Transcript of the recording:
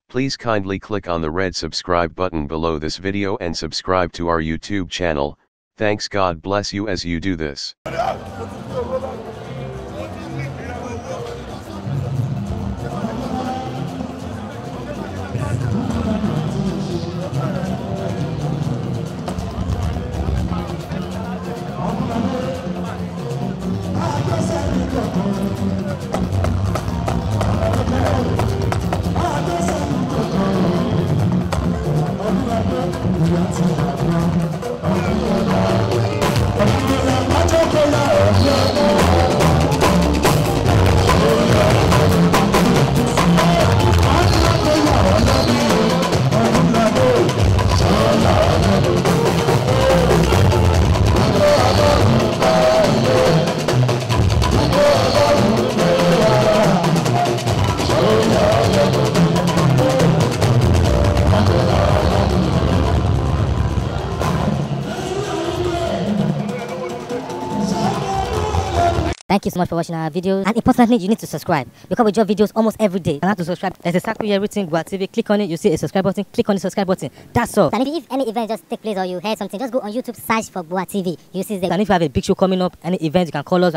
Please kindly click on the red subscribe button below this video and subscribe to our YouTube channel. Thanks. God bless you as you do this. Thank you so much for watching our videos, and importantly, you need to subscribe because we drop videos almost every day. And how to subscribe? There's a circle here written Gua TV. Click on it, you see a subscribe button. Click on the subscribe button. That's all. And if any event just take place or you heard something, just go on YouTube, search for Gua TV. You see the. And if you have a big show coming up, any event, you can call us.